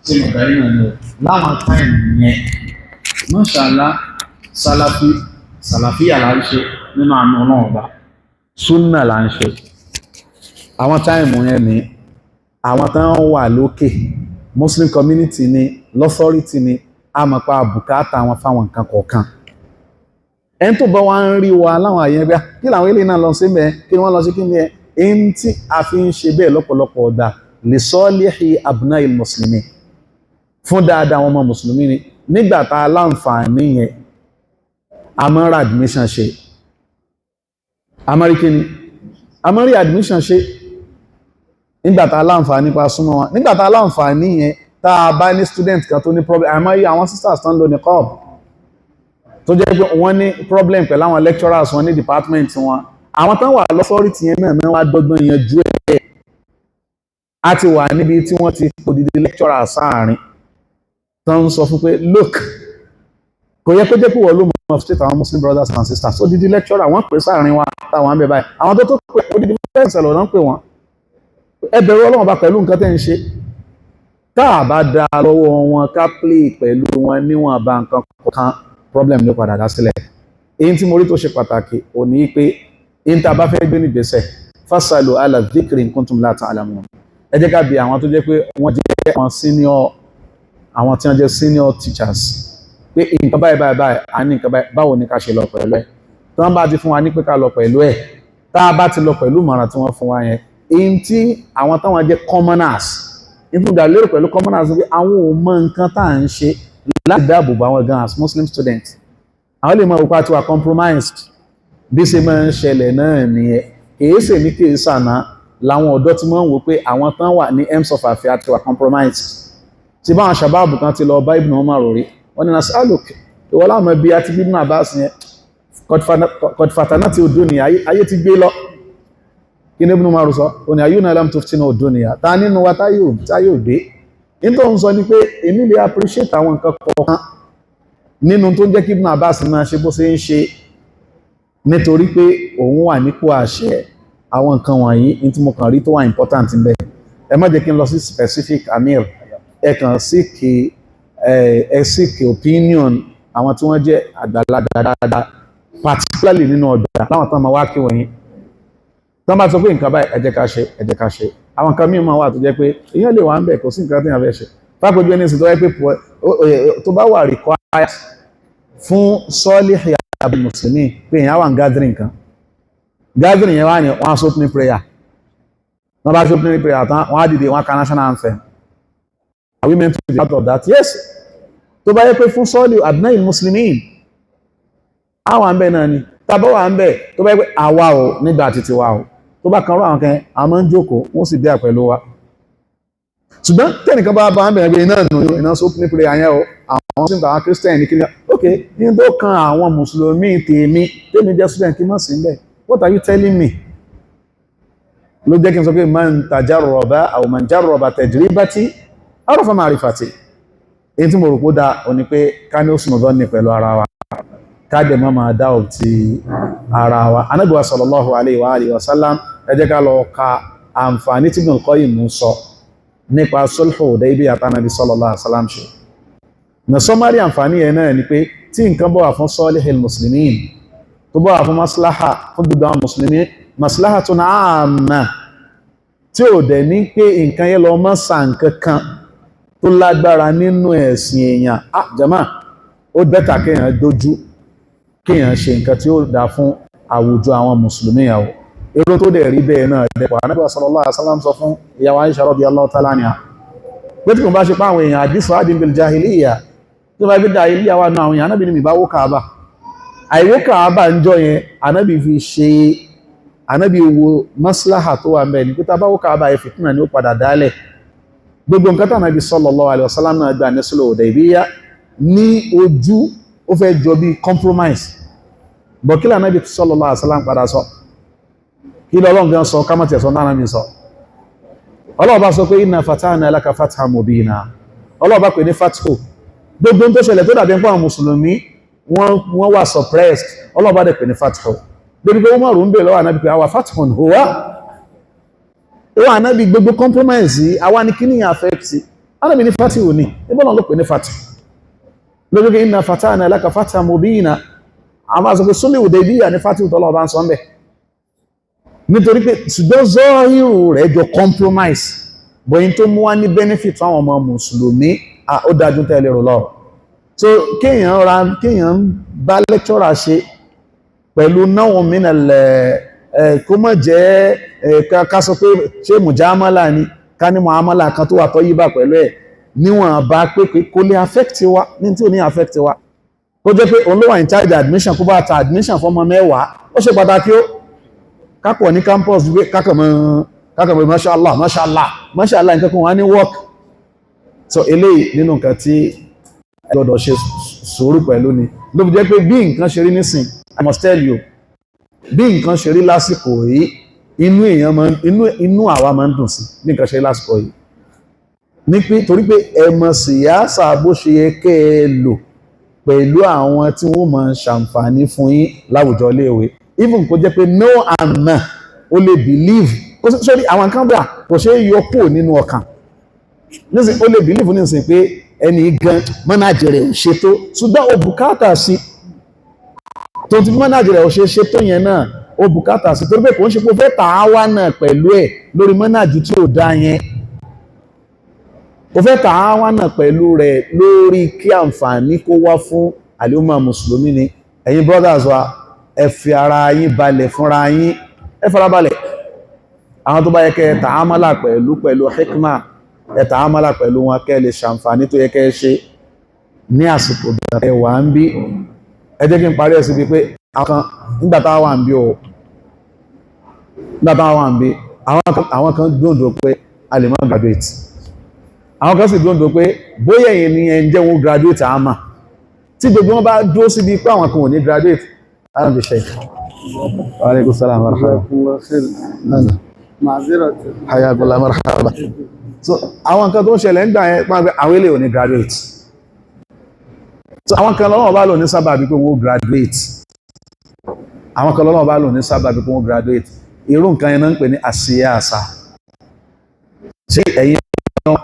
Ṣé mo darí náà ni o? Láwọn time yẹn, mashallah, Salafi, Salafiyya là ń ṣe nínú àánú Ọlọ́run Ọba. Súnà là ń ṣe. Àwọn time yẹn ni àwọn tán wà lókè, Muslim community ni, l'authority ni, a mọ̀ pa bùkátà wọn fáwọn nǹkan kọ̀ọ̀kan. Ẹni tó bá wá ń rí wa láwọn àyè ẹgbẹ́, kí làwọn eléyìí náà lọ sí mẹ́, kí wọ́n lọ sí kí ni ẹ, ẹni tí a fi ń ṣe bẹ́ẹ̀ lọ́pọ̀lọpọ̀ ọ̀dà li salihi abna'il muslimin, fún dáadáa àwọn ọmọ mùsùlùmí ni. Nígbà tá a láǹfààní yẹn, a máa ń ra admission ṣe, a máa rí kí ni, a máa rí admission ṣe nígbà tá a láǹfààní pa súnmọ́ wọn. Nígbà tá a láǹfààní yẹn, tá a bá ní student kan tó ní problem, àmọ́ àwọn sisters tó ń lo niqab, tó jẹ́ pé wọ́n ní problem pẹ̀lú àwọn lecturers wọn ní department wọn, àwọn tán wà l'authority yẹn náà wá dọ́gbọ́n yanjú ẹ̀. A ti wà níbi tí wọ́n ti odidi lecturer sáàrin, tó ń sọ fún pé, "Look, kò yẹ kó jẹ́ pé wọ́n ló mọ̀ state àwọn Muslim brothers and sisters." Odidi lecturer wọ́n pè sáàrin wa táwọn àmì báyìí, àwọn tó tó pè odidi fẹ́ǹsẹ̀ lọ́nà ń pè wọ́n. Ẹ bẹ̀rù Ọlọ́run bá pẹ̀lú nǹkan tẹ́ ń ṣe. Tá a bá dá lọ́wọ́ wọn, ká play pẹ̀lú wọn níwọ̀n bá nǹkan kọ̀ọ̀kan, problem ló padà dá sílẹ̀. Èyí tí mo rí tó ṣe pàtàkì ò ní pé èyí tá a bá fẹ́ gbé nígbésẹ̀, fasalu ala dhikri in kuntum la ta'lamun. Ẹ jẹ́ ká bi àwọn tó jẹ́ pé wọ́n jẹ́ àwọn senior, àwọn tí wọ́n jẹ́ senior teachers, pé nǹkan báyìí báyìí báyìí, a ní nǹkan báyìí, báwo ni ká ṣe lọ pẹ̀lú ẹ̀? Tí wọ́n bá ti fún wa ní pé ká lọ pẹ̀lú ẹ̀, tá a bá ti lọ pẹ̀lú ìmọ̀ràn tí wọ́n fún wa yẹn, èyí tí àwọn táwọn jẹ́ commoners nítorí lérò pẹ̀lú commoners pé àwọn ò mọ nǹkan tá à ń ṣe láti dáàbò bo àwọn gan as Muslim students, àwọn lè mọ òkú àti wà compromised. Bí ṣe máa ń ṣẹlẹ̀ náà nìyẹn. Kìí ṣe ní kìí ṣàná làwọn ọ̀dọ́ tí wọ́n ń wò pé àwọn tán wà ní helms of affair ti wà compromised. Tí báwọn sàbáàbù kan ti lọ bá Ibn Umar rí, wọ́n ní nasaluk, ìwọ láwọn ẹbí àti Ibn Abbas yẹn, qad fatanati dunya, ayé ti gbé lọ. Kí ní Ibn Umar sọ? Ó ní ayyuna lam tuftinu dunya, ta nínú wa táyé ò gbé? Nítorí ń sọ ni pé èmi lè appreciate àwọn nǹkan kọ̀ọ̀kan nínú tó ń jẹ́ kí Ibn Abbas máa ṣe bó ṣe ń ṣe, nítorí pé òun wà nípò àṣẹ. Àwọn nǹkan wọ̀nyí ní tí mo kàn rí tó wà important ń bẹ. Ẹ má jẹ́ kí n lọ sí specific amir, ẹ kàn seek, ẹ seek opinion àwọn tí wọ́n jẹ́ àgbàlagbà dáadáa, particularly nínú ọgbà láwọn tán máa wá kí wọ̀nyí. Tán bá sọ pé nǹkan báyìí, ẹ jẹ́ ká ṣe, ẹ jẹ́ ká ṣe. Àwọn nǹkan míì máa wà tó jẹ́ pé èèyàn lè wà ń bẹ̀, kò sí nǹkan tí èèyàn fẹ́ ṣe. Fápẹ́jú ẹni sì tó wáyé pé tó bá wà required fún sọ́ọ́lì àbí mùsùlùmí pé èèyàn wà ń gathering kan, gathering yẹn wà ní wọ́n á sọ opening prayer, wọ́n bá ṣe opening prayer tán, wọ́n á dìde, wọ́n á ka national anthem. Are we meant to be part of that? Yes. Tó bá yẹ pé fún sọ́ọ́lì abnai muslimin, àwọn à ń bẹ̀ náà ni tàbí wà ń bẹ̀. Tó bá yẹ pé àwa ò nígbà títí wa ò tó bá kan rú àwọn kan, a máa ń jókòó, wọ́n sì bí à pẹ̀lú wa. Ṣùgbọ́n tẹ́nìkan bá bá ń bẹ̀rẹ̀ pé iná nù iná sọ opening prayer yẹn o, àwọn sí àwọn Christian ní kíni, ok, ní tó kan àwọn mùsùlùmí, tèmi tèmi jẹ́ student, kí mọ̀ sí ń bẹ̀. What are you telling me? Ló jẹ́ kí n sọ pé man tajarraba aw man jarraba tajribati arafa ma'rifati. Èyí tí mo rò pó dá o ní pé ká ní ó sùn lọ́dọ́ ní pẹ̀lú ara wa, ká dẹ̀ má máa dá ò ti ara wa. Ànábì wa sallallahu alayhi wa alihi wa sallam, ẹ jẹ́ ká lọ ka àǹfààní tí Ibn Qayyim ń sọ nípa sulhu Hudaybiyah àtànàbí sallallahu alayhi wa sallam ṣe. Na summary àǹfààní yẹn náà ni pé tí nǹkan bọ̀ wà fún salihil muslimin, tó bọ̀ wà fún maslaha fún gbogbo àwọn mùsùlùmí, maslahatun amma, tí ò dẹ̀ ní pé nǹkan yẹn lọ mọ́ sàn kankan tó lágbára nínú ẹ̀sìn èèyàn, ah jama, ó better kéèyàn dojú, kéèyàn ṣe nǹkan tí ó dáa fún àwùjọ àwọn mùsùlùmí yàwó. Èrò tó dẹ̀ rí bẹ́ẹ̀ náà dẹ̀pọ̀. Ànábì sallallahu alaihi wasallam sọ fún ìyàwó Aisha radiyallahu ta'ala anha pé tí kò bá ṣe pé àwọn èèyàn àdísọ àdín bil jahiliya, tó bá gbé jahiliya wà náà àwọn èèyàn, Ànábì ní mi bá wó Kaaba. Àìwó Kaaba ń jọ yẹn, Ànábì fi ṣe, Ànábì wo maslaha tó wà ń bẹ̀ ní pé tá bá wó Kaaba yẹn, fìtínà ni ó padà dálẹ̀. Gbogbo nǹkan tí Ànábì sallallahu alaihi wasallam náà gbà ní sulhu Hudaybiyah ní ojú, ó fẹ́ jọ bí compromise bọ̀. Kí l'Ànábì sallallahu alaihi wasallam padà sọ? Kí lọ́lọ́run gan sọ? Ká má tiẹ̀ sọ náà mi sọ. Ọlọ́run bá sọ pé inna fatahna laka fathan mubina. Ọlọ́run bá pè ní fathu. Gbogbo tó ṣẹlẹ̀ tó dàbí pé àwọn mùsùlùmí wọ́n wà suppressed, Ọlọ́run bá dẹ̀ pè ní fathu, débi pé Umaru ń bèèrè lọ́wọ́ Ànábì pé àwa fathun huwa ó wà. Ànábì, gbogbo compromise yìí, àwa ní kíní affect. Ànábì ní fatihu ní ibọ́nà ló pè ní fatihu lórí pé inna fatahna laka fathan mubina. Àwọn àṣọ pé sulhu Hudaybiyah ní fatihu tọ́lọ́ bá ń sọ ń bẹ̀, nítorí pé ṣùgbọ́n zọ́ọ̀hírù rẹ̀ jọ compromise bọ̀yìn tó mú wá ní benefit fáwọn ọmọ mùsùlùmí, ó dájú tẹ́lẹ̀ rò lọ. So kéèyàn ra, kéèyàn bá lecturer ṣe pẹ̀lú náà mìíràn lẹ̀, kó mọ̀ jẹ́ ká sọ pé ṣé mùjámálà ni, ká ní muamala kan tó wà tọ́ yíbà pẹ̀lú ẹ̀, níwọ̀n bá pé kó lè affect wa ní tí ò ní affect wa. Kó jẹ́ pé òun ló wà in charge admission, kó bá ta admission fọ́mọ 10, ó ṣe pàtàkì. Ó kápọ̀ ní campus wípé kákàmọ́ mashallah, mashallah, mashallah, nǹkan kan wà ní work. So eléyìí nínú nǹkan tí gbọ́dọ̀ ṣe sùúrù pẹ̀lú ni. Ló fi jẹ́ pé bí nǹkan ṣe rí nísìn, I must tell you, bí nǹkan ṣe rí lásìkò yìí, inú èèyàn máa inú inú àwa máa ń dùn sí bí nǹkan ṣe rí lásìkò yìí ní pé torí pé ẹ mọ̀ síyáṣà bó ṣe yẹ kẹ́ ẹ lò pẹ̀lú àwọn tí wọ́n máa ń ṣàǹfààní fún yín láwùjọ iléèwé. Even kó jẹ́ pé no and no, ó lè believe kó sórí àwọn kan bá kò ṣe é yọ kúrò nínú ọkàn nísìn. Ó lè believe nísìn pé ẹni gan mọ́nájì rẹ̀ ò ṣe tó, ṣùgbọ́n ó bùkátà sí tó ti mọ́nájì rẹ̀ ò ṣe ṣe tó yẹn náà, ó bùkátà sí torí pé kò ń ṣe pé ó fẹ́ tà á wá náà pẹ̀lú ẹ̀ lórí mọ́nájì tí ò dá yẹn. Ó fẹ́ tà á wá náà pẹ̀lú rẹ̀ lórí kí àǹfààní kó wá fún àlùmọ̀ mùsùlùmí ni. Ẹ̀yin brothers wa, ẹ fi ara yín balẹ̀ fúnra yín, ẹ fara balẹ̀. Àwọn tó bá yẹ kẹ́ ẹ tààmàlà pẹ̀lú hikma, ẹ tààmàlà pẹ̀lú wọn kẹ́ lè ṣàǹfààní tó yẹ kẹ́ ẹ ṣe ní àsìkò ẹ wà ń bí. Ẹ jẹ́ kí n parí ẹ̀ síbi pé àwọn kan nígbà táwa wà ń bí o, nígbà táwa wà ń bí, àwọn kan gbóǹdó pé a lè má graduate, àwọn kan sì gbóǹdó pé bóyá ẹ̀yin ni ẹ ń jẹ́ wọn graduate. Àmà tí gbogbo wọn bá dúró síbi pé àwọn kan ò ní graduate, alábi ṣe. Wa alaikum salaam wa rahmatullah. Ma'ziratan. Hayakallah, marhaba. So àwọn nǹkan tó ń ṣẹlẹ̀ ń gbà yẹn pàápàá, àwọn eléyìí ò ní graduate. So àwọn kan lọ́wọ́ bá lò ní sábàbí pé wọ́n graduate, àwọn kan lọ́wọ́ bá lò ní sábàbí pé wọ́n graduate. Irú nǹkan yẹn náà ń pè ní àṣeyàṣà. Ṣé ẹ̀yin náà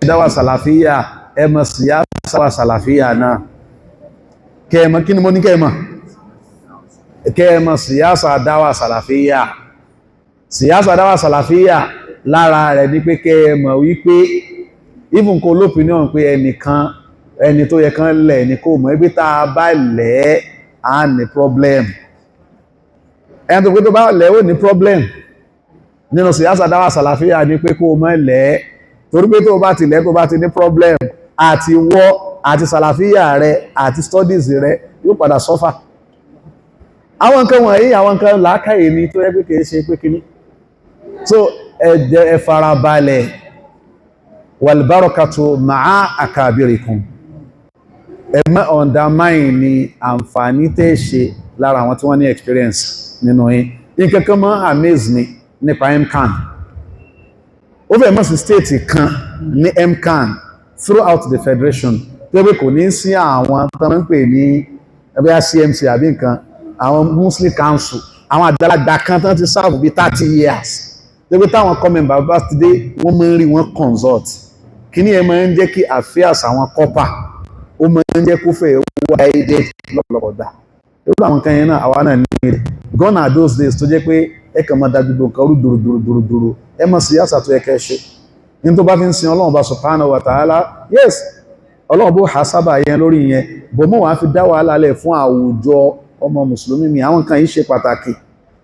dáwà sàlàfíà, ẹ mọ̀ síyáṣà wà sàlàfíà náà kẹ́ẹ̀mọ̀? Kí ni mo ní kẹ́ẹ̀mọ̀? Kẹ́ẹ̀mọ̀ síyáṣà dáwà sàlàfíà. Síyáṣà dáwà sàlàfíà, lára rẹ̀ ní pé kẹ́ẹ̀mọ̀ wípé even kó l'opinion pé ẹnìkan, ẹni tó yẹ kán lẹ̀ ní kó mọ̀ ẹgbẹ́ tá a bá lẹ̀ á ní problem. Ẹni tó pé tó bá lẹ̀ ó ní problem nínú síyáṣà dáwà sàlàfíà ní pé kó mọ̀ lẹ̀, torí pé tó bá ti lẹ̀, tó bá ti ní problem, àti wọ́ àti sàlàfíà rẹ àti studies rẹ yóò padà suffer. Àwọn nǹkan wọ̀nyí, àwọn nǹkan làákàyè ni tó yẹ pé kìí ṣe pé kíní. So ẹ jẹ́ ẹ farabalẹ̀. Walbarakatu ma'a akabirikum. Ẹ má undermine ní àǹfààní tẹ́ ṣe lára àwọn tí wọ́n ní experience nínú yín. Nǹkan kan máa amaze me nípa MCAN. Ó fẹ́ mọ̀ sí state kan ní MCAN throughout the federation tó yẹ pé kò ní sí àwọn tó ń pè ní ẹgbẹ́ CMC àbí nǹkan, àwọn Muslim Council, àwọn àgbàlagbà kan tó ti serve bíi 30 years, tó yẹ pé táwọn comment bàbá ti dé, wọ́n máa ń rí wọn consult. Kíní ẹ máa ń jẹ́ kí affairs àwọn corper, ó máa ń jẹ́ kó fẹ́ wá guided lọ́pọ̀lọpọ̀ gbà. Irú àwọn kan yẹn náà, àwa náà ní rẹ̀. Gone are those days tó jẹ́ pé ẹ kàn máa da gbogbo nǹkan rú dòròdòròdòrò. Ẹ mọ̀ sí àṣà tó yẹ kẹ́ ṣe ní tó bá fi ń sin Ọlọ́run bá subhanahu wa ta'ala. Yes, Ọlọ́run bó hà sábà yẹn lórí yẹn bò mọ́, wàá fi dá wàhálà lẹ̀ fún àwùjọ ọmọ mùsùlùmí mi. Àwọn nǹkan yìí ṣe pàtàkì.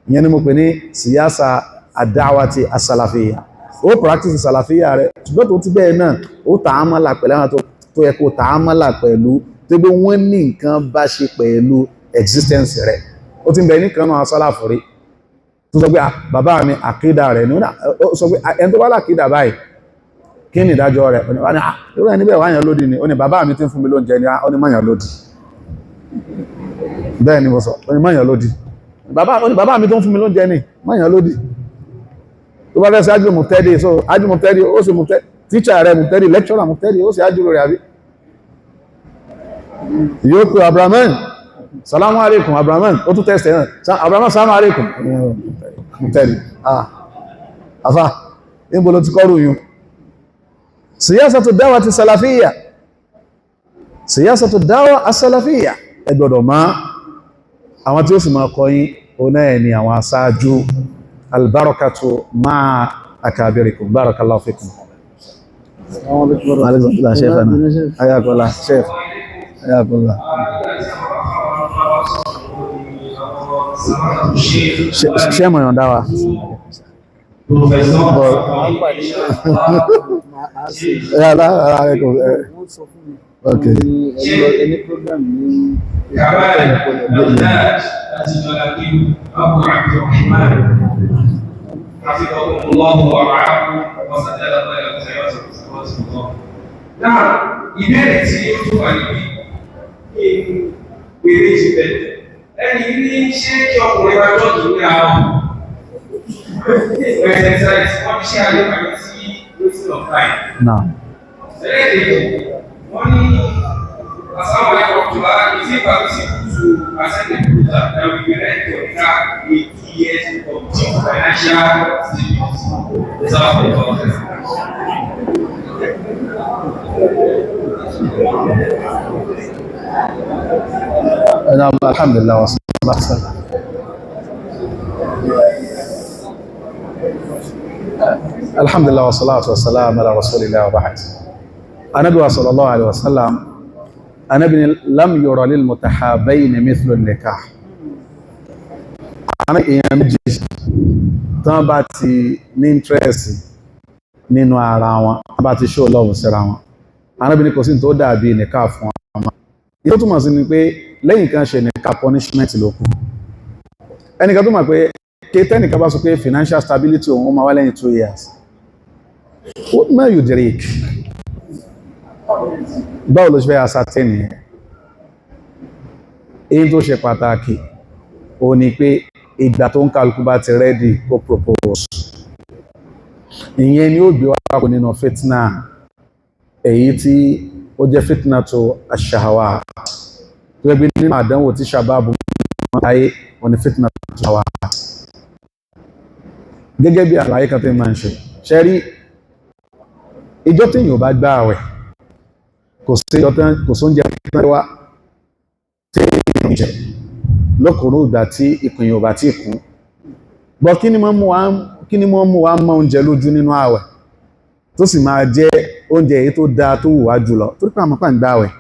Ìyẹn ni mo pè ní síyáṣà àdáwàtì asàlàfíà. Ó practice sàlàfíà rẹ, ṣùgbọ́n tó ti bẹ́ẹ̀ náà, ó tààmàlà pẹ̀lú àwọn tó yẹ kó tààmàlà pẹ̀lú, tó gbé wọ́n ní nǹkan bá ṣe pẹ̀lú existence rẹ̀. Ó ti ń bẹ ní kan náà sálàfù rí tó sọ pé bàbá mi, àkídà rẹ̀ ní, ó sọ pé ẹni tó bá lákídà báyìí, kí ni ìdájọ́ rẹ̀? Ó ní irú ẹni bẹ́ẹ̀ wáyàn lódì ni. Ó ní bàbá mi tí ń fún mi lóúnjẹ ni. Ó ní máyàn lódì. Bẹ́ẹ̀ ni mo sọ. Ó ní máyàn lódì. Ó ní bàbá mi tó ń fún mi lóúnjẹ ni, máyàn lódì. Tó bá fẹ́ sí ájú mùtẹ́dì, so ájú mùtẹ́dì, ó sì mùtẹ́dì, tíṣà rẹ̀ mùtẹ́dì, lecturer mùtẹ́dì, ó sì ájú rẹ̀ àbí yóò pé Abrahaman, salamu alaikum Abrahaman. Ó tún tẹ́sẹ̀ náà, Abrahaman, salamu alaikum mùtẹ́dì. Ah, àfá, níbo ló ti kọ́rù yún? Siyasatu da'wati salafiyya, siyasatu da'wa as-salafiyya, ẹ gbọ́dọ̀ máa àwọn tí ó sì máa kọ́ yín, òun náà ni àwọn aṣáájú. Albarakatu ma'a akabirikum. Barakallahu fikum. Alhamdulillah, sheikhana, ayakola sheikh, ayakola. Ṣé mọ̀ yọ̀ǹda wa? Okay. Kamal Baghdad láti Jọlákí Abu Abdulrahman Hafidhahumullahu wa ra'ahu wa sadada khayrat. Náà, ìbéèrè tí ó tún wà níbí kí n pè méjì bẹ́ẹ̀. Ẹni ní ṣé kí ọkùnrin máa jọ́ọ̀kì ní àwọn exercise, wọ́n ní ṣé àlè sí wasting of time. Náà. Ẹlẹ́ẹ̀kejì, wọ́n ní, "Assalamu alaikum warahmatullah. Is it permissible to accept a proposal that will be ready for the car in 2 years of deep financial stability?" Jazakumullah. نعم، الحمد لله والصلاة والسلام، الحمد لله والصلاة والسلام على رسول الله وبعد. النبي صلى الله عليه وسلم، النبي لم يرى للمتحابين مثل النكاح. Àwọn èèyàn méjì tán bá ti ní interest nínú ara wọn, tán bá ti show love síra wọn, Ànábì ní kò sí tó dàbí nìka fún wọn. Ìyẹn tó túmọ̀ sí ni pé lẹ́yìn kan ṣe nìka, punishment ló kù. Ẹnìkan tó mọ̀ pé ké tẹ́nìkan bá sọ pé financial stability òun ó máa wá lẹ́yìn 2 years, what may you drink? Báwo ló ṣe fẹ́ ascertain yẹn? Èyí tó ṣe pàtàkì ó ní pé ìgbà tó ń kálukú bá ti ready, kó propose. Ìyẹn ni ó gbé wá kó nínú fitna, èyí tí ó jẹ́ fitna tó aṣàwà tó ẹgbẹ́ nínú àdánwò tí sàbábù ayé wọn ni fitna tó ṣàwà. Gẹ́gẹ́ bí àlàyé kan tó máa ń ṣe ṣe rí, ìjọ tí èèyàn bá gbá àwẹ̀, kò sí ìjọ tán, kò sóúnjẹ tán wá tí èèyàn jẹ lọ́kùnrin ìgbà tí ikùn yóò bá tí kún bọ́. Kí ni mọ́ mú wa mọ́ oúnjẹ lójú nínú àwẹ̀, tó sì máa jẹ́ oúnjẹ èyí tó dáa tó wù wá jùlọ, torí pé àmọ́ pà ń gbá àwẹ̀?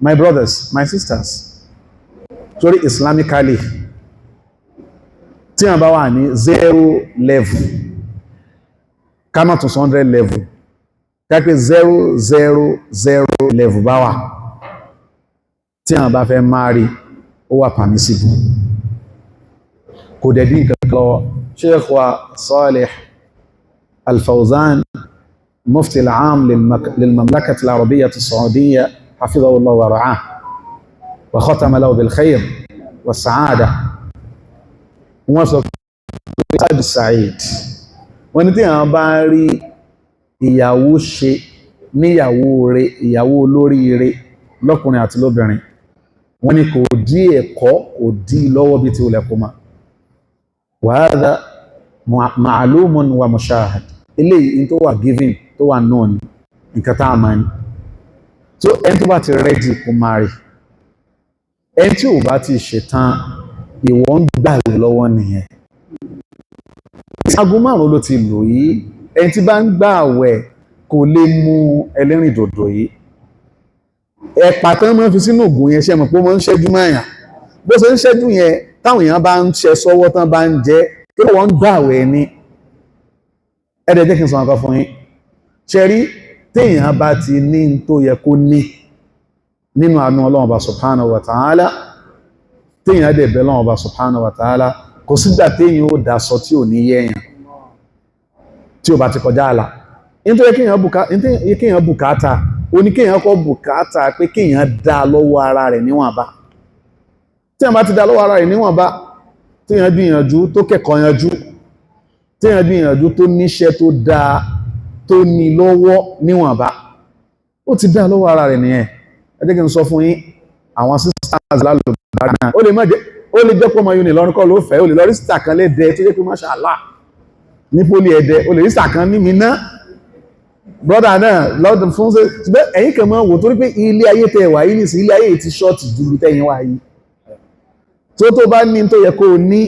My brothers, my sisters, torí islamically, tí wọ́n bá wà ní zero level, ká má tún 100 level, ká pé 0 0 0 level bá wà, tí wọ́n bá fẹ́ marry, ó wà permissible, kò dẹ̀ dín nǹkan lọ́wọ́. Sheikh wa Salih Al-Fawzan, mufti al-aam lil-mamlakati al-arabiyyah as-saudiyyah, hafizahu Allah wa ra'ah wa khatama lahu bil khair wa sa'ada, wọ́n sọ pé Said Said, wọ́n ní tí àwọn bá rí ìyàwó ṣe níyàwó rẹ̀, ìyàwó olóríire lọ́kùnrin àti lóbìnrin, wọ́n ní kò dí ẹ̀kọ́, kò dí lọ́wọ́ bí ti ulẹ̀ kó ma. Wa hadha ma'lumun wa mushahad. Eléyìí tó wà given, tó wà known, nǹkan tá a máa ní. So ẹni tó bá ti ready, kó marry. Ẹni tí ò bá ti ṣetán, ìwọ ń gbàgbé lọ́wọ́ nìyẹn. Aago 5 ló ti lò yìí. Ẹni tí bá ń gbà àwẹ̀ kò lè mú ẹlẹ́rìn dòdò yìí. Ẹ̀pà tán máa ń fi sínú ògùn yẹn, ṣe mọ̀ pé ó máa ń ṣẹ́jú mọ́yàn? Bó ṣe ń ṣẹ́jú yẹn, táwọn èèyàn bá ń ṣe sọ́wọ́ tán bá ń jẹ́ kí wọ́n ń gbà àwẹ̀ ni. Ẹ̀ẹ́dẹ̀ jẹ́ kí n sọ nǹkan fún yín. Ṣe rí, téèyàn bá ti ní tó yẹ kó ní nínú àánú Ọlọ́run Ọba subhanahu wa ta'ala, téèyàn dẹ̀ bẹ̀ Ọlọ́run Ọba subhanahu wa ta'ala, kò sígbà téèyàn ó dasọ tí ò ní yẹ́yàn, tí ò bá ti kọjá àlà. Nítorí kéèyàn bùkátà, ó ní kéèyàn kọ́ bùkátà pé kéèyàn dá lọ́wọ́ ara rẹ̀ níwọ̀nba. Téèyàn bá ti dá lọ́wọ́ ara rẹ̀ níwọ̀nba, téèyàn gbìyànjú tó kẹ́kọ̀ọ́ yanjú, téèyàn gbìyànjú tó níṣẹ́ tó dáa, tó ní lọ́wọ́ níwọ̀nba, ó ti dá lọ́wọ́ ara rẹ̀ nìyẹn. Ẹ jẹ́ kí n sọ fún yín, àwọn sisters lálùbárí náà, ó lè má jẹ́, ó lè jẹ́ pé ọmọ uni lọ́rùn kọ́ ló fẹ́. Ó lè lọ rí sister kan lédè tó jẹ́ pé masha Allah ní poly Ẹdẹ, ó lè rí sister kan ní Minna. Brother náà lọ́dún fún ṣe, ṣùgbọ́n ẹ̀yin kan máa wò, torí pé ilé ayé tẹ wà yìí nìsín, ilé ayé ti short ju ibi tẹ́yìn wà yìí. Tó bá ní tó yẹ kó o ní,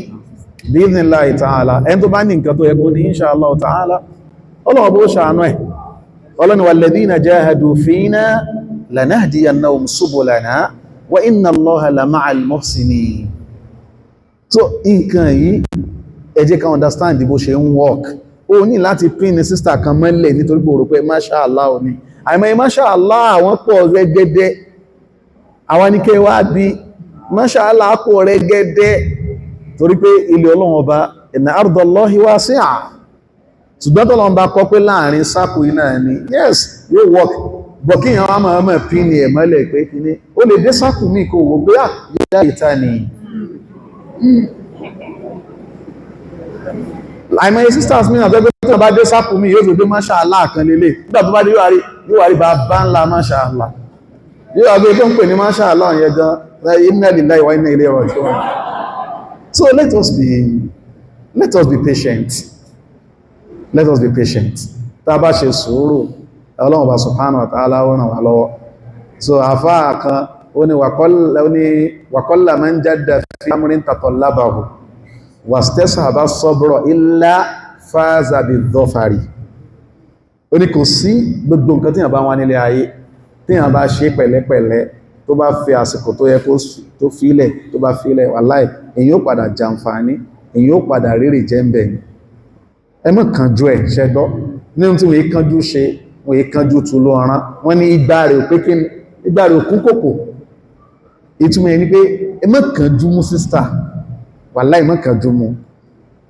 bi'idhnillahi ta'ala, ẹni tó bá ní nǹkan tó yẹ kó ní, insha Allah ta'ala, Ọlọ́run bó ṣàánú ẹ̀. Ọlọ́ni walladhina jahadu fina lanahdiyannahum subulana wa inna Allaha lama'al muhsinin. So nǹkan yìí, ẹ jẹ́ ká understand bó ṣe ń work. Ó ní láti pín ní sister kan mọ́lẹ̀ nítorí pé o rò pé masha Allah ò ní àìmọ̀. Masha Allah, àwọn pọ̀ rẹ́gẹ́dẹ́. Àwọn ní kẹ́ wá bí masha Allah pọ̀ rẹ́gẹ́dẹ́, torí pé ilé Ọlọ́run Ọba, inna ardallahi wasi'a. Ṣùgbọ́n tọ́lọ́run bá kọ́ pé láàrin sáàkù iná ni, yes, yóò work. Bọ̀ kí èèyàn wá máa mọ̀ pín ní ẹ̀ mọ́lẹ̀ pé kíní ó lè dé sáàkù míì, kó wò pé à yá ìta ni. Àìmọye sisters mi náà tó gbé tó bá dé sáàkù mi, yóò fi gbé masha Allah kan lélẹ̀. Nígbà tó bá dé, yóò wá rí bá bá ńlá masha Allah, yóò wá gbé tó ń pè ní masha Allah yẹn gan, inna lillahi wa inna ilayhi raji'un. So let us be patient, let us be patient. Tá a bá ṣe sùúrù, Ọlọ́run bá subhanahu wa ta'ala ó ràn wá lọ́wọ́. So àfáà kan ó ní wa qalla man jadda fi amrin tatallabahu wastashaba sabra illa faza bidh-dhafari. Ó ní kò sí gbogbo nǹkan tí yàn bá wá nílé ayé, tí yàn bá ṣe pẹ̀lẹ́pẹ̀lẹ́, tó bá fi àsìkò tó yẹ tó fílẹ̀, tó bá fílẹ̀, wàláì, èyí ó padà jàǹfààní, èyí ó padà rírì jẹ́ ń bẹ̀ ni. Ẹ má kánjú ẹ̀ ṣẹgbọ́. Nínú tí wọ́n yé kánjú ṣe, wọ́n yé kánjú tu ló ọ̀rán. Wọ́n ní igbá rẹ̀ ò pé kí ni, igbá rẹ̀ ò kún kòkò. Ìtumọ̀ yẹn ni pé ẹ má kánjú mú sister, wàláì, má kánjú mú.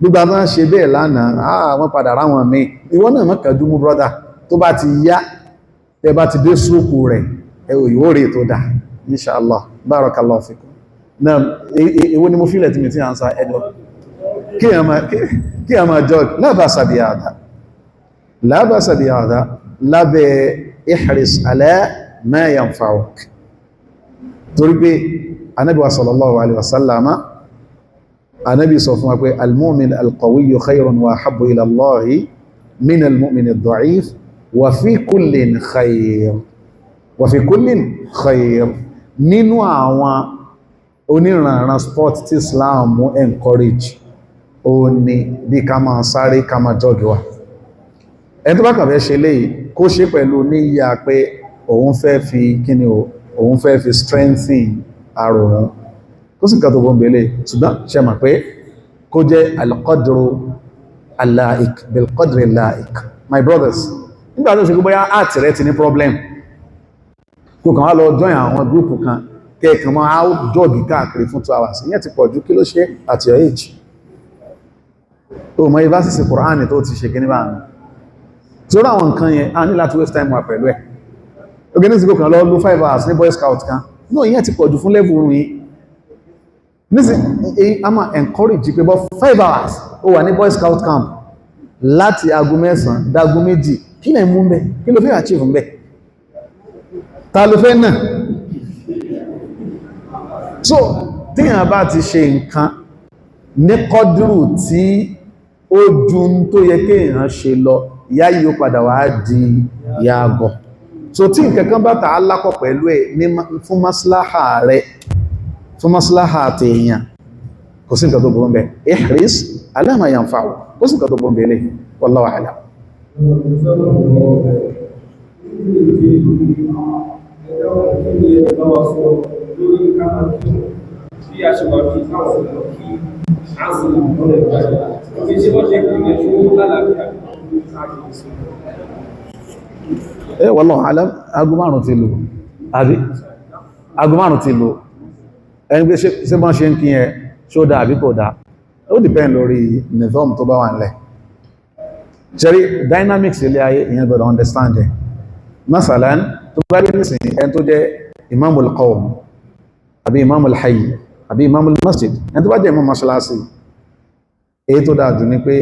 Gbogbo àwọn ṣe bẹ́ẹ̀ lánàá, wọ́n padà ráwọn míì. Ìwọ náà má kánjú mú brother. Tó bá ti yá, tẹ bá ti dé súùkù rẹ̀, ẹ ò yóò rè tó dà, inshallah. Barakallahu fikum. Náà, èwo ni mo fílẹ̀ tí mi ti à ń sa ẹjọ́ kí a máa jọ? La ba'sa bi hadha, la ba'sa bi hadha, lábẹ́ ihris ala ma yanfa'uk, torí pé anábi wa sallallahu alaihi wasallama, anábi sọ fún wa pé al-mu'min al-qawiyyu khayrun wa ahabbu ila Allahi min al-mu'min ad-da'if wa fi kullin khayr, wa fi kullin khayr. Nínú àwọn oníranran sport tí Islam encourage, ó ní bí ká máa sáré, ká máa jog wa. Ẹni tó bá kàn fẹ́ ṣe léyìí, kó ṣe pẹ̀lú níyà pé òun fẹ́ fi kíni o, òun fẹ́ fi strengthen ara òun, kó sì nǹkan tó bọ́n. Ṣùgbọ́n ṣe mọ̀ pé kó jẹ́ al-qadru al-la'iq, bil-qadri al-la'iq. My brothers, nígbà tó ṣe kó bóyá heart rẹ ti ní problem, kó kàn wá lọ join àwọn group kan, kẹ́ẹ̀kan máa jog káàkiri fún 2 hours, ìyẹn ti pọ̀ jù. Kí ló ṣe at your age? O mọ̀ ìbásísì Kùránì tó ti ṣe kíní bá ń tí ó rá àwọn nǹkan yẹn, a ní láti waste time wà pẹ̀lú ẹ̀. Oge ní ìsìnkú kan lọ ló 5 hours ní boy scout kan no, ìyẹn ti pọ̀ jù fún level yìí nísìn. A máa encourage pé bọ́ 5 hours ó wà ní boy scout camp láti aago 9 dáago 2, kí lẹ̀ mú mbẹ́? Kí ló fẹ́ achieve mbẹ́? Ta ló fẹ́ náà? So tíyàn bá ti ṣe nǹkan ní kọ́dúrù tí ó ju tó yẹ kéèyàn ṣe lọ, ìyá yìí ó padà wá di yàgọ̀. So tí nǹkan kan bá ta alákọ̀ pẹ̀lú ẹ̀ ní fún maslaha rẹ̀, fún maslaha àti èèyàn, kò sí nǹkan tó burú bẹ́ẹ̀. Ihris ala ma yanfa'u, kò sí nǹkan tó burú bẹ́ẹ̀ lè. Wallahu a'lam. Bí a ṣe wà bí káwọn ọ̀nà kí á sì lọ́nà ìgbàgbọ́ kí ṣe wọ́n ṣe kìí ṣe lálàáfíà káàkiri sí. Ẹ wallahu a'lam. Aago 5 ti lò, àbí aago 5 ti lò? Ẹni pé ṣé bọ́n ṣe ń kí ẹ, ṣó dáa àbí kò dáa? Ó depend lórí nizam tó bá wà nílẹ̀. Ṣẹ́rí dynamics ilé ayé, ìyẹn gbọ́dọ̀ understand ẹ̀. Masalan, tó bá rí nísìn, ẹni tó jẹ́ imamul qawm àbí imamul hayy àbí imamul masjid, ẹni tó bá jẹ́ imam mọ́ṣáláṣí, èyí tó dáa jù ní pé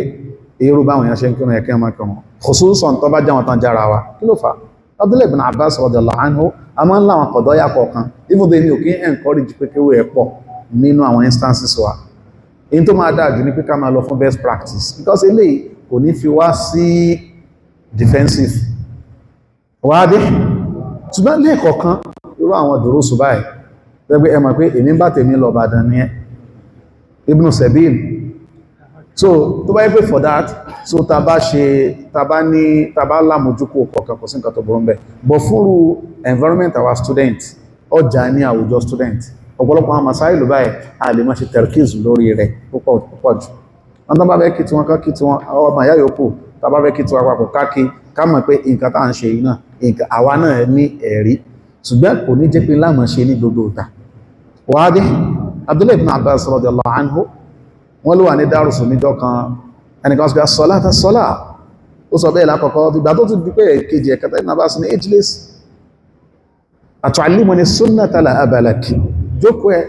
irú báwọn èèyàn ṣe ń kírun ẹ̀kẹ́ ọmọ kírun, khususan tó bá jẹ́ àwọn tán jára wa. Kí ló fà á? Abdullahi ibn Abbas radiyallahu anhu, a máa ń láwọn kọ̀dọ́yà kọ̀ọ̀kan, even though èmi ò kí ń encourage pé kéwú ẹ̀ pọ̀ nínú àwọn instances wa. Èyí tó máa dáa jù ní pé ká máa lọ fún best practice, because eléyìí kò ní fi wá sí defensive. Wádé ṣùgbọ́n lẹ́ẹ̀kọ̀ọ̀kan irú àwọn dùrúsù báyìí lẹ́gbẹ́ ẹ mọ̀ pé èmi ń bá tèmi lọ Ìbàdàn ní ẹ Ibn Sabil. So tó bá yẹ pé for that, so ta bá ṣe, ta bá ní, ta bá lámójúkò kọ̀ọ̀kan, kò sí nǹkan tó burú ń bẹ̀. But fúnrú environment our student, ọjà ní àwùjọ student, ọ̀pọ̀lọpọ̀ àwọn masáìlú báyìí a lè máa ṣe terkiz lórí rẹ̀ púpọ̀ púpọ̀ jù. Wọ́n tán bá fẹ́ kí tiwọn ká kí tiwọn, àwọn ọmọ ìyá yòókù tá bá fẹ́ kí tiwọn papọ̀ káàkiri, ká mọ̀ pé nǹkan tá à ń ṣe yìí náà, nǹkan àwa náà ní ẹ̀rí, ṣùgbọ́n kò ní jẹ́ pé láàmú ṣe ní gbogbo ìgbà. Wàá dé Abdullahi ibn Abbas radiyallahu anhu, wọ́n ló wà ní dárùsù níjọ́ kan, ẹnìkan sọ pé as-salat as-salat, ó sọ bẹ́ẹ̀ lákọ̀ọ́kọ́. Ìgbà tó tún di pé kejì, ẹ̀kẹta, Ibn Abbas ní ijlis atu'allimuni sunnata la aba lak, jókòó ẹ,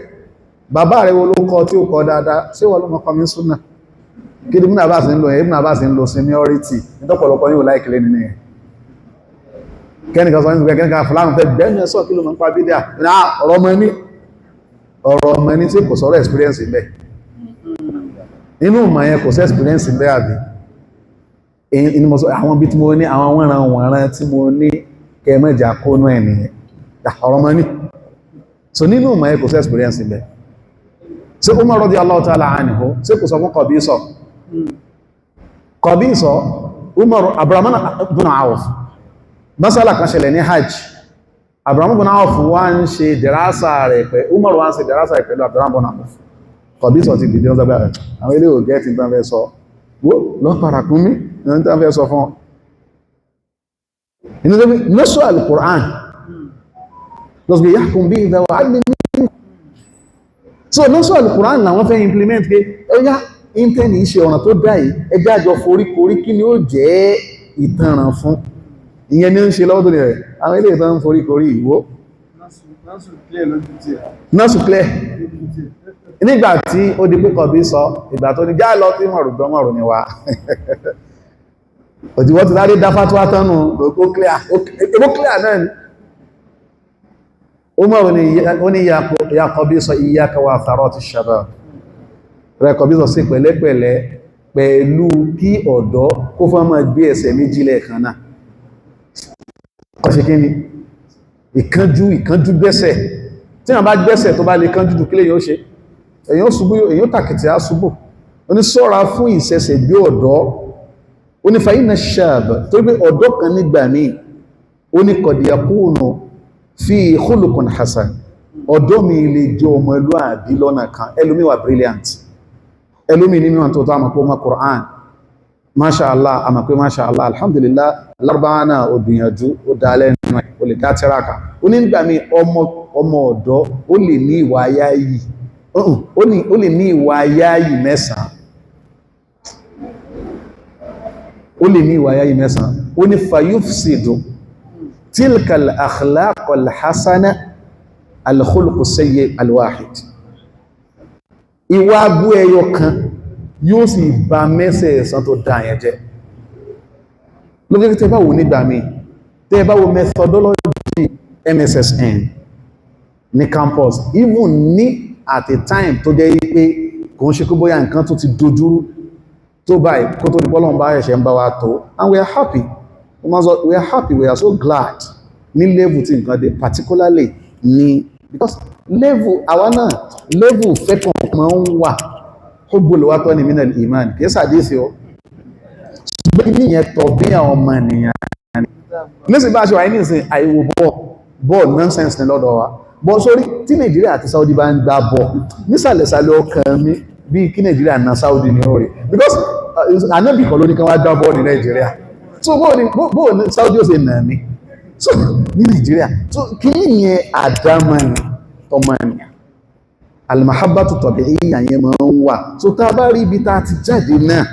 bàbá rẹ̀ wo ló kọ tí ó kọ dáadáa? Ṣé wọ́n ló mọ́ kọ́ mi súnà? Kí ni Ibn Abbas ń lò yẹn? Ibn Abbas ń lo seniority nítọ́pọ̀lọpọ̀ yóò láìkìlẹ̀ nínú yẹn. Kẹ́nìkan sọ nígbà kẹ́nìkan fúlànù fẹ́ gbẹ́nu ẹ̀ sọ, kí ló mọ̀ nípa bídíà? Ọ̀rọ̀ ọmọ ẹni, ọ̀rọ̀ ọmọ ẹni tí kò sọ̀rọ̀ experience ń bẹ nínú ìmọ̀ yẹn, kò sí experience ń bẹ àbí? Èyí ni mo sọ àwọn bí tí mo ní àwọn wọ́nran wọ̀nran tí mo ní kẹmẹ́jà kónú ẹ̀ nìyẹn. Ọ̀rọ̀ ọmọ ní so nínú ìmọ̀ yẹn, kò sí experience ń bẹ. Ṣé Umar radiyallahu ta'ala anhu, ṣé kò sọ fún Qabisa? Qabisa, Umar, Abraham ibn Auf, masala kan ṣẹlẹ̀ ní hajj. Abraham ibn Auf wá ń ṣe dìrásà rẹ̀ pẹ̀, Umar wá ń ṣe dìrásà rẹ̀ pẹ̀lú Abraham ibn Auf. Qabisa ti dìde wọ́n sábẹ́ àwọn ilé ògẹ́ ti tán fẹ́ sọ wó lọ parakún mi ní tán fẹ́ sọ fún ọ inú tó fi nọ́sọ̀ al-Qur'an lọ́sọ̀ yahkum bihi dhawa 'adlin minkum. So nọ́sọ̀ al-Qur'an làwọn fẹ́ implement pé ẹ̀yà íńtẹ́nì ṣe ọ̀nà tó dá yìí, ẹjẹ́ àjọ foríkorí, kí ni ó jẹ́ ìtanràn fún ìyẹn ní ń ṣe lọ́wọ́ tó ní rẹ̀. Àwọn ilé ìtàn ń foríkorí ìwó nọ́ọ̀sù clear nígbà tí ó di pé kọ̀bí sọ ìgbà tó ní já lọ tí mọ̀rù gbọ́mọ̀rù ni wa òtí wọ́n ti sáré dá fatuwa tánu. Ó clear, ó clear náà ni. Umaru ó ní ya Qabisa iyyaka wa atharati shabab rẹ̀. Qabisa, sí pẹ̀lẹ́pẹ̀lẹ́ pẹ̀lú kí ọ̀dọ́ kó fọ́n máa gbé ẹsẹ̀ méjì lẹ́ẹ̀kan náà. Kọ́ ṣe kí ni ìkánjú, ìkánjú gbẹ́sẹ̀. Tí wọ́n bá gbẹ́sẹ̀ tó bá lè kánjú jù, kílẹ̀ yóò ṣe? Èyàn ṣubú, èyàn tàkìtì á ṣubú. Ó ní ṣọ́ra fún ìṣẹ̀ṣẹ̀ gbé ọ̀dọ́. Ó ní fa inna shab, tó gbé ọ̀dọ́ kan nígbà míì, ó ní qad yakunu fi khuluqun hasan, ọ̀dọ́ mi lè jẹ́ ọmọlúàbí lọ́nà kan. Ẹlòmíì wà brilliant, ẹlòmíì nínú àti tó àmọ̀ pé ọmọ Qur'an, masha Allah, àmọ̀ pé masha Allah, alhamdulillah, lárúbáwá náà ó gbìyànjú, ó dá lẹ́nu ẹ̀, ó lè dá tíraka. Ó ní nígbà míì ọmọ ọmọ ọ̀dọ́ ó lè ní ìwà ayáyì, ó lè ní ìwà ayáyì mẹ́sàn-án, ó lè ní ìwà ayáyì mẹ́sàn-án. Ó ní fayufsidu tilka al-akhlaq al-hasana al-khuluq as-sayyi al-wahid, ìwà abú ẹyọ kan yóò sì bà mẹ́sẹ̀ẹ̀sán tó dá yẹn jẹ́. Lókè tẹ́ bá wò nígbà míì, tẹ́ bá wo methodology MSSN ní campus, even ní at a time tó jẹ́ pé kò ń ṣe kó bóyá nǹkan tó ti dojúrú tó báyìí, kó tó di bọ́lọ́n bá ẹ̀ṣẹ̀ ń bá wa tó, and we are happy, we are happy, we are so glad ní level tí nǹkan dé, particularly ní because level àwa náà, level fẹ́kàn máa ń wà. Hubbul watani minal iman, kìí sàdísì o, ṣùgbọ́n ní ìyẹn tọ̀ bí àwọn ọmọ ènìyàn nísìn bá ṣe wà ní ìsìn àìwò bọ́ọ̀ bọ́ọ̀ nonsense ní lọ́dọ̀ wa bọ́ sórí. Tí Nàìjíríà àti Saudi bá ń gbá bọ́ nísàlẹ̀sàlẹ̀ ọkàn mi, bí kí Nàìjíríà na Saudi ní orí, because anábì kan ló ní kán wá gbá bọ́ọ̀ ní Nàìjíríà. So bóò ní Saudi ó ṣe nà mí so ní Nàìjíríà? So kí ní yẹn àdámọ́ni tọmọ ènìyàn, almahabbatu tabi'iyya yẹn máa ń wà. So tá a bá rí ibi tá a ti jáde náà,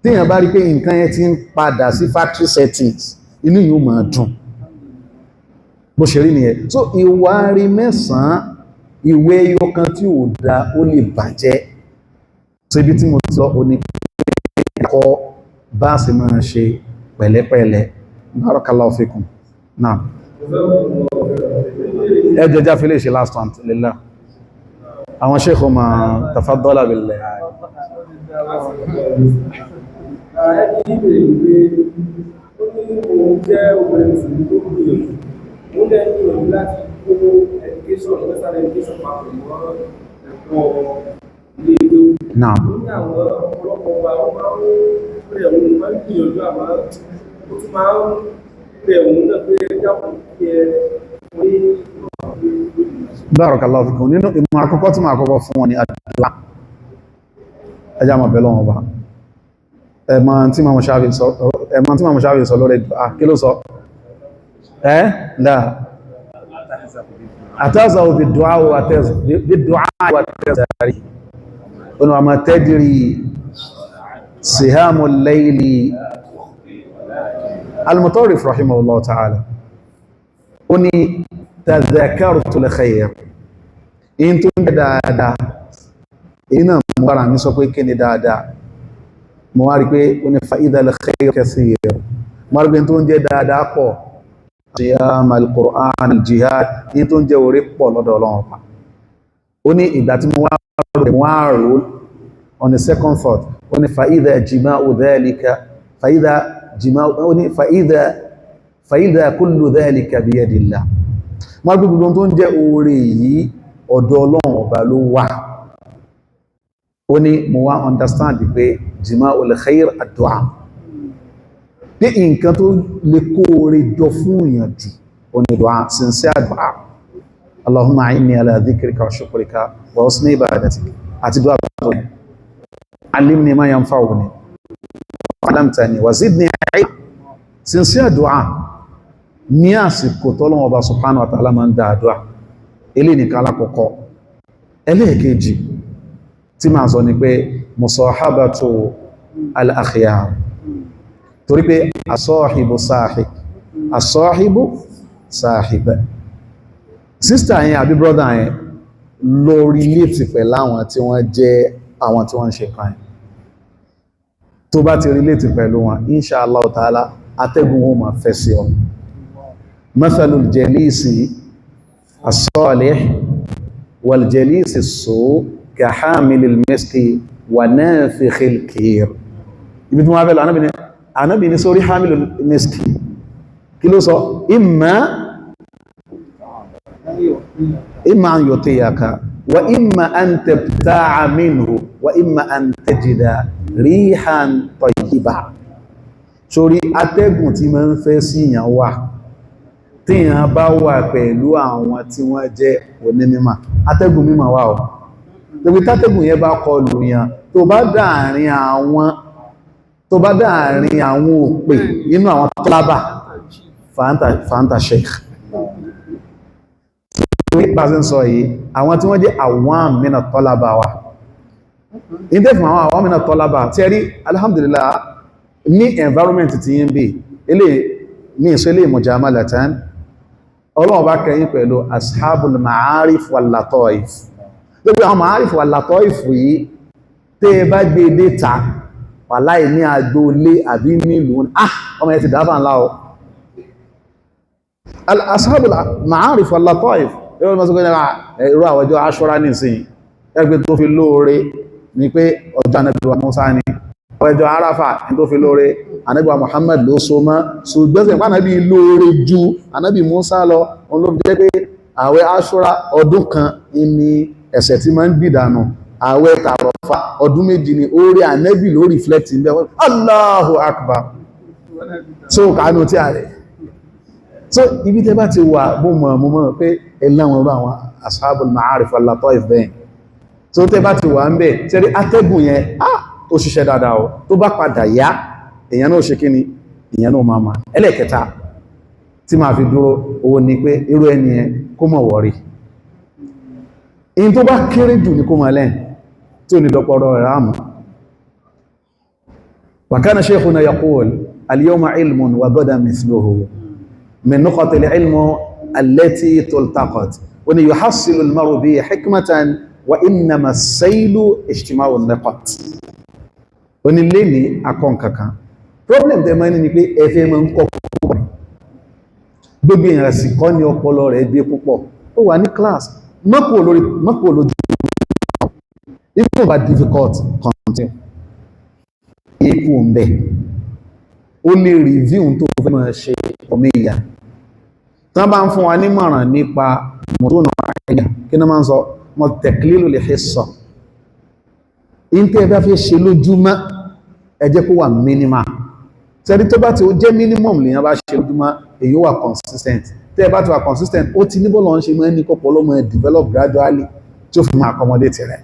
téèyàn bá rí pé nǹkan yẹn ti ń padà sí factory settings, inú yìí ó máa dùn. Bó ṣe rí nìyẹn. So ìwà rí mẹ́sàn-án, ìwé ẹyọ kan tí ò da, ó lè bàjẹ́. So ibi tí mo ti lọ ò ní kọ́ bá a sì máa ṣe pẹ̀lẹ́pẹ̀lẹ́. Barakallahu fikum. Naam, ẹ jẹjá fi lè ṣe last one lillah. Àwọn sheikh ma tafaddala bil. Ẹni ìbéèrè pé ó Ní òun jẹ́ obìnrin mùsùlùmí tó gbìyànjú, òun dẹ̀ ń gbìyànjú láti kó education, western education papọ̀ mọ́ ẹ̀kọ́ ilé ìwé. Ó ní àwọn ọ̀pọ̀lọpọ̀ wa, wọ́n máa ń rẹ̀ òun, máa ń gbìyànjú, àmọ́ ó tún máa ń rẹ̀ òun náà pé ẹ dákun, kí ẹ ní. Barakallahu fikum. Nínú ìmọ̀ àkọ́kọ́ tí màá kọ́kọ́ fún wọn ní àdúrà, ẹjá mọ̀ bẹ̀lọ́ wọn bá ẹ̀mọ̀ tí Imam Shafi sọ lórí dùá. Kí ló sọ? Ẹ́ láà àtàzà bí dùá wà tẹ́zàrí ọ̀nà àmà tadri sihamu layli. Al-Mutarrif rahimahullah ta'ala, ó ní tadhakartu al-khayr, in tó ń jẹ́ dáadáa èyí náà, mo bára mi sọ pé kí ni dáadáa? Mo wá rí pé ó ní fa idha al-khayr kathir. Mo wá rí pé tó ń jẹ́ dáadáa pọ̀, siyam, al-Qur'an, al-jihad, in tó ń jẹ́ orí pọ̀ lọ́dọ̀ Ọlọ́run Ọba. Ó ní ìgbà tí mo wá rò, mo wá rò on the second thought, ó ní fa idha jima'u dhalika, fa idha jima'u, ó ní fa idha kullu dhalika biyadillah. Mo rí pé gbogbo tó ń jẹ́ oore yìí, ọ̀dọ̀ Ọlọ́run Ọba ló wà. Ó ní mo wá understand pé jima'ul khair àdúà, pé nǹkan tó lè kó oore jọ fún èèyàn jù, ó ní dùá, sincere dùá, "Allahumma a'inni ala dhikrika wa shukrika wa husni ibadatik", àti dùá tó ní "Allimni ma yanfa'uni wa 'allamtani wa zidni ilma", sincere dùá ní àsìkò tọ́lọ́wọ́ Ọba subhanahu wa ta'ala máa ń dá àdúà. Ilé nìkan alákọ̀ọ́kọ́. Ẹlẹ́ẹ̀kejì tí máa sọ ni pé musahabatu al-akhyar, torí pé as-sahibu sahib, as-sahibu sahib. Sister yẹn àbí brother yẹn, lọ relate pẹ̀lú àwọn tí wọ́n jẹ́ àwọn tí wọ́n ń ṣe kan yẹn. Tó bá ti relate pẹ̀lú wọn, insha Allah ta'ala, atẹ́gùn wọn máa fẹ́ sí ọ. Mathalul jalisi as-salih wal jalisi as-su' ka hamilil miski wa nafikhil kir. Ibi tí wọ́n fẹ́ lọ, anábì ní sórí hamilil miski, kí ló sọ? Imma an yutiyaka wa imma an tabta'a minhu wa imma an tajida rihan tayyiba. Sórí atẹ́gùn tí ma ń fẹ́ sí ìyàn wà, tí ìyàn bá wà pẹ̀lú àwọn tí wọ́n jẹ́ onímímọ̀, atẹ́gùn mímọ̀ wà ọ̀. Tóbi tátẹ́gùn yẹn bá kọlù yàn, tó bá dáàrin àwọn òpè nínú àwọn tọ́lábà, fàántà sheikh. Bá sí ń sọ yìí, àwọn tí wọ́n jẹ́ àwọn mìíràn tọ́lábà wà ní tẹ́fù, àwọn mìíràn tọ́lábà tí ẹ rí, alhamdulillah, ní environment tí yín bí ilé ní ìsọ ilé mujamalatan, Ọlọ́run bá kẹyìn pẹ̀lú ashabul ma'arif wal lataif. Lórí àwọn ma'arif wal lataif yìí, tẹ́ ẹ bá gbé dé ta wàláì ní agboolé àbí nílùú, ah, ọmọ ẹ ti dáfà ńlá o. Ashabul ma'arif wal lataif yóò mọ́ sọ pé irú àwọn ọjọ́ aṣọ́rá nìsín, ẹgbẹ́ tó fi lóore ni pé ọjọ́ Ànábì wa Mùsá ni, ọjọ́ Arafa tó fi lóore, Ànábì wa Muhammad ló so mọ́. Ṣùgbọ́n sí Ànábì lóore ju Ànábì Mùsá lọ, òun ló fi jẹ́ pé àwẹ̀ aṣọ́rá, ọdún kan ní ẹ̀ṣẹ̀ tí máa ń gbìdànù. Àwẹ̀ tàrọ̀fà, ọdún 2 ni. Orí Ànábì ló reflect ń bẹ́. Allahu Akbar. So kánú tí a rẹ̀ so ibi tẹ́ bá ti wà, bó mọ̀ mọ́ mọ́ pé ẹláwọn ọ̀rọ̀ àwọn ashabul ma'arif wal lataif bẹ́ẹ̀. So tẹ́ bá ti wà ń bẹ̀, tẹ́rí atẹ́gùn yẹn, ah, ó ṣiṣẹ́ dáadáa o. Tó bá padà yá, èèyàn náà ṣe kí ni, èèyàn náà máa máa. Ẹlẹ́ẹ̀kẹta tí máa fi dúró owó ni pé irú ẹni yẹn, kó mọ̀ wọ̀rí in tó bá kéré jù ní kó mọ̀ lẹ́yìn tí ò ní dọ́pọ̀rọ̀ rẹ̀ ráàmù. Wa kana shaykhuna yaqul: al-yawma ilmun wa ghadan mithluhu min nuqat al-ilm allati tultaqat wa yuhassilu al-mar'u bi hikmatan wa innama as-saylu ijtima'u an-nuqat. Ó ní lé ní akọ́ kankan. Problem tẹ́ máa ní ni pé ẹfẹ́ máa ń kọ́ púpọ̀, gbogbo èèyàn sì kọ́ ní ọpọlọ rẹ̀ gbé púpọ̀. Ó wà ní class, mọ́kò lórí mọ́kò lójú, even if difficult, continue, ikú ń bẹ̀. Ó lè review tó fẹ́ máa ṣe ọmọ ìyá. Tán bá ń fún wa nímọ̀ràn nípa mọ̀tún àìyà, kí náà máa ń sọ? Mọ̀ taqlilu li hissa. Ìntẹ́ bá fẹ́ ṣe lójúmọ́, ẹ jẹ́ kó wà minimal. Tẹ́rí tó bá ti ó jẹ́ minimum lèyàn bá ṣe lójúmọ́, èyí ó wà consistent. Tẹ́ ẹ bá ti wà consistent, ó ti níbọ̀ lọ́n ṣe mọ́ ní kọ́pọ̀ lọ́mọ develop gradually tí ó fi máa accommodate rẹ̀.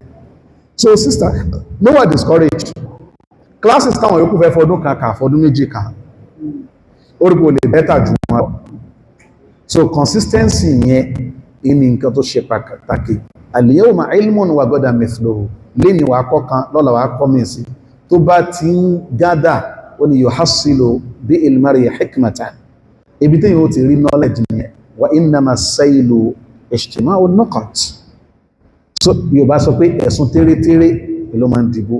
So sister, no one discouraged. Classes táwọn yòókù fẹ́ fọdún kan kà, fọdún méjì kà, ó rí pé o lè better jù wọn lọ. So consistency yẹn ní nǹkan tó ṣe pàtàkì. Al-yawma ilmun wa gadan mithluhu. Léni wàá kọ́ kan, lọ́la wàá kọ́ mi sí. Tó bá ti ń gádà, ó ní yuhassilu bí ilmari hikmatan, ibi tí yóò ti rí knowledge nìyẹn. Wa innama sailu ijtima'u nuqat. So Yorùbá sọ pé ẹ̀sùn tẹ́rẹ́tẹ́rẹ́ ló máa ń dìbò.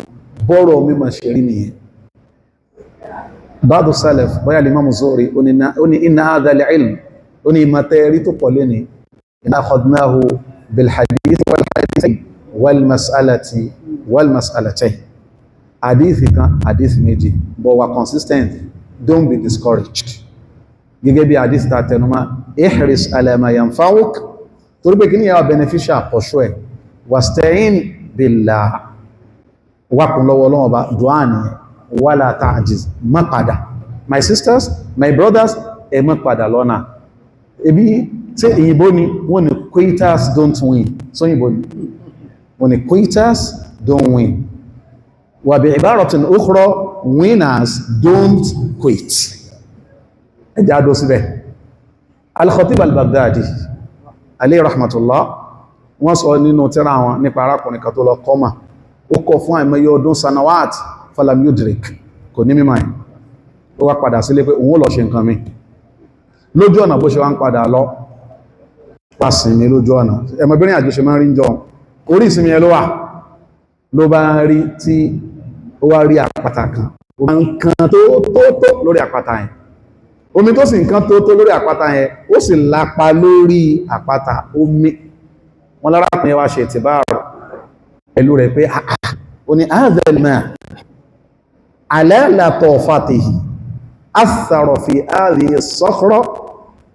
Bọ́rọ̀ mímọ̀ ṣe rí nìyẹn. Ba'du salaf, bóyá Imam Zuhri, ó ní inna hadha al-ilm, ó ní ìmọ̀ tẹ́rí tó pọ̀ lẹ́ni, in akhadnahu bil hadith wal hadithayn wal mas'alati wal mas'alatayn, hadithi kan, hadithi méjì, but wà consistent. Don't be discouraged. Gẹ́gẹ́ bí hadith ta tẹnumọ́, ihris ala ma yanfa'uk, torí pé kí ní yàwó beneficial pọ̀ṣọ́ ẹ̀. Wasta'in billah, wákùn lọ́wọ́ Ọlọ́run Ọba, dùá nìyẹn. Wala ta'jiz, má padà. My sisters, my brothers, ẹ má padà lọ́nà. Ebi tí ìyìnbó ni wọ́n ní quitters don't win. So ìyìnbó ni wọ́n ní quitters don't win. Wa bi ibaratin ukhra, winners don't quit. Ẹjá dó síbẹ̀. Al-Khatib al-Baghdadi alayhi rahmatullah, wọ́n sọ nínú tírà wọn nípa arákùnrin kan tó lọ kọ́mà. Ó kọ fún àìmọye ọdún, sanawat, falam yudrik, kò ní mímọ̀ ẹ̀. Ó wá padà sílé pé òun ó lọ ṣe nǹkan mi lójú ọ̀nà. Bó ṣe wá ń padà lọ, wá sinmi lójú ọ̀nà. Ẹmọbìnrin àjò ṣe máa ń rí jọ, orí ìsinmi ẹ ló wà, ló bá rí tí ó wá rí àpáta kan, ó máa ń kan tó tó tó lórí àpáta yẹn. Omi tó sì ń kan tó tó lórí àpáta yẹn, ó sì lápa lórí àpáta omi. Wọn lárákùnrin wá ṣe ìtìbáàrọ̀ pẹ̀lú rẹ̀ pé àà, ó ní hadha al-ma ala latafatihi athara fi hadhihi as-sakhra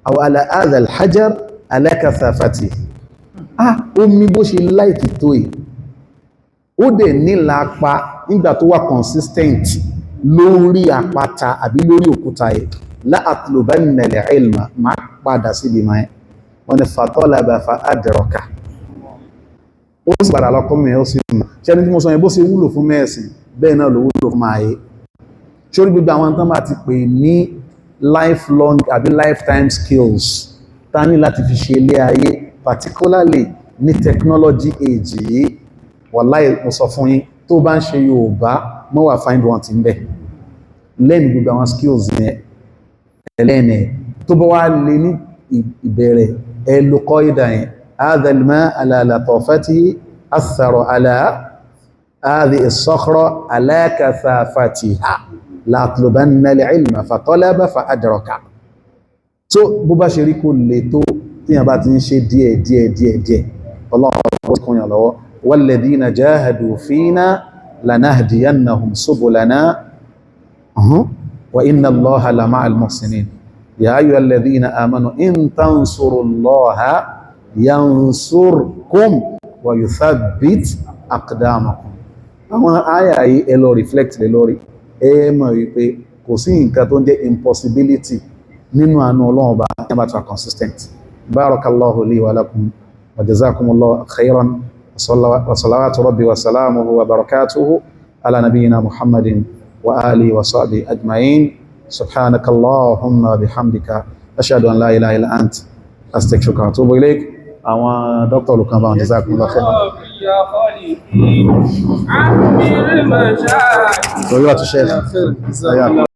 aw ala hadha al-hajar ala kathafatihi. Ah, omi bó ṣe light tó yìí, ó dẹ̀ nílapa nígbà tó wà consistent lórí àpáta àbí lórí òkúta yìí. La atlubanna al-ilma, máa padà síbi máa. Wọ́n ni fatalaba fa adraka, ó sì padà lọ kọ́ mi, ó sì mọ̀. Ṣe ní tí mo sọ yẹn, bó ṣe wúlò fún mẹ́ẹ̀sìn, bẹ́ẹ̀ náà ló wúlò fún máa yé sórí gbogbo àwọn tán bá ti pè ní lifelong àbí lifetime skills ta ní láti fi ṣe ilé ayé, particularly ní technology age yìí. Wàláì, mo sọ fún yín, tó bá ń ṣe Yorùbá, mọ́ wà find one ti ń bẹ̀ lẹ́nu gbogbo àwọn skills yẹn ẹlẹ́nì. Tó bá wá lè ní ìbẹ̀rẹ̀, ẹ lo kọ́ìdà yẹn: hadha al-ma' ala latafatihi athara ala hadhihi as-sakhra ala kathafatiha la atlubanna al-ilma, fatalaba fa adraka. So bó bá ṣe rí kó lè tó, tíyàn bá ti ń ṣe díẹ̀ díẹ̀ díẹ̀ díẹ̀, Ọlọ́run ó kún yàn lọ́wọ́. Walladhina jahadu fina lanahdiyannahum subulana wa inna Allaha lama'al muhsinin. Ya ayyuhalladhina amanu in tansurullaha yansurkum wa yuthabbit aqdamakum. Àwọn àyà yìí, ẹ lọ reflect lé lórí. Ẹ mọ̀ wípé kò sí nǹkan tó ń jẹ́ impossibility nínú àánú Ọlọ́run Ọba ní bá tó consistent. Barakallahu li wa lakum wa jazakumullahu khairan wa salawatu rabbi wa salamuhu wa barakatuhu ala nabiyyina Muhammadin wa alihi wa sahbihi ajma'in. Subhanaka allahumma wa bihamdika, ashhadu an la ilaha illa ant, astaghfiruka wa atubu ilaik. Àwọn dókítà olùkan bá wọn, jazakumullahu khairan. يا خالقي عمر المشاكل. Torí wà tó ṣe. جزاك الله.